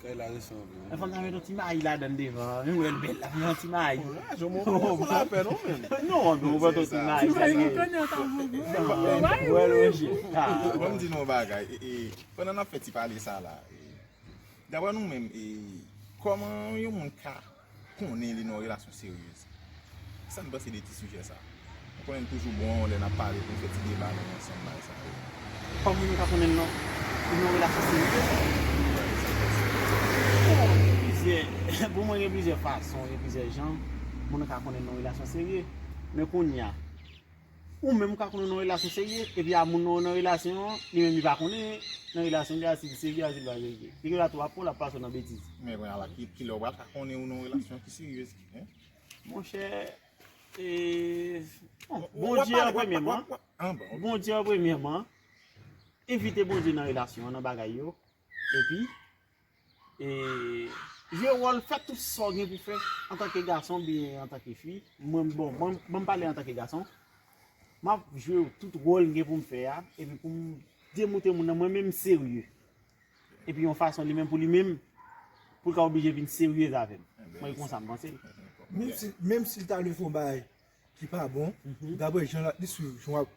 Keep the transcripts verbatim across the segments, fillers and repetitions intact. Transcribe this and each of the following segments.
Kay la resan anpil. Fanm nan met yon ti mayi ladan devan. Menm lè l bèl la, met yon ti mayi. Kouraj, yon moman pou lapè non menm. Non, men ou pa yon ti mayi. Ti mayi nan kanyon ta voye. Wè Roger. Bon, m di nou yon bagay. E, e, pandan n ap fè ti pale sa la, e, daprè nou menm, e, kòman yon moun ka konnen li nan yon relasyon seryez? Sa n panse de ti sijè sa? Ou konnen n toujou bon lè n ap pale pou n fè ti deba nou ansanm bagay sa yo. Kòman moun ka konnen l nan, li nan relasyon serye? Bon, gen plizyè, pou mwen, gen plizyè fason, gen plizyè jan moun ka konnen l nan relasyon serye. Men kounye a, ou menm ou ka konnen l nan relasyon serye, epi a moun nan nan relasyon an, li menm li pa konnen nan relasyon li a si l serye a si l pa serye. Li gen dwa tou ap pran l ap pase w nan betiz. Men kounye a la, ki, ki lè w pral ka konnen ou nan relasyon ki serye? Monchè, e, bon, Bondye an premyèman. Bondye an premyèman. Envite Bondye nan relasyon an, nan bagay yo. Epi, e, jwe wòl, fè tout sa w gen pou fè antanke gason oubyen antanke fi. Mwen, bon, mwen, mwen m pale antanke gason. M ap jwe tout wòl m gen pou m fè a, epi pou m demontre moun nan mwen menm m serye. Epi yon fason li menm pou li menm, pou l ka oblije vin serye avè m. Mwen, e konsa m panse l. Menm si, menm si l ta vle fè yon bagay ki pa bon, daprè jan l ap, li swiv, jan w ap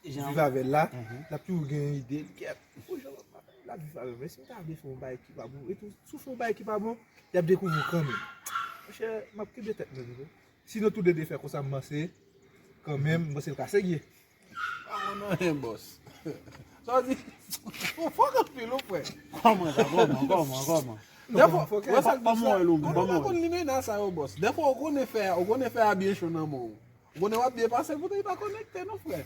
viv avè l la, l ap toujou gen yon ide, l kèt, pou jan l ap viv avè m. Men si m ta vle fè yon bagay ki pa bon, e tou, si w fè yon bagay ki pa bon, y ap dekouvri w kanmenm. Monchè, m ap kenbe tèt mwen, wi. Si nou tou de de fè konsa, m panse, kanmenm, m panse l ka serye. Pa konn anyen, bòs. Sa w di, ou fòk anpil, wi, frè. Kòman sa? Kòman? Kòman? Kòman? Dèfwa, wè sa k di sa, moun pa konn limena sa yo, bòs. Dèfwa, ou konnen fè, ou konnen fè a byen cho nan men w. Ou konnen w ap byen pase, poutan li pa konekte, non, frè.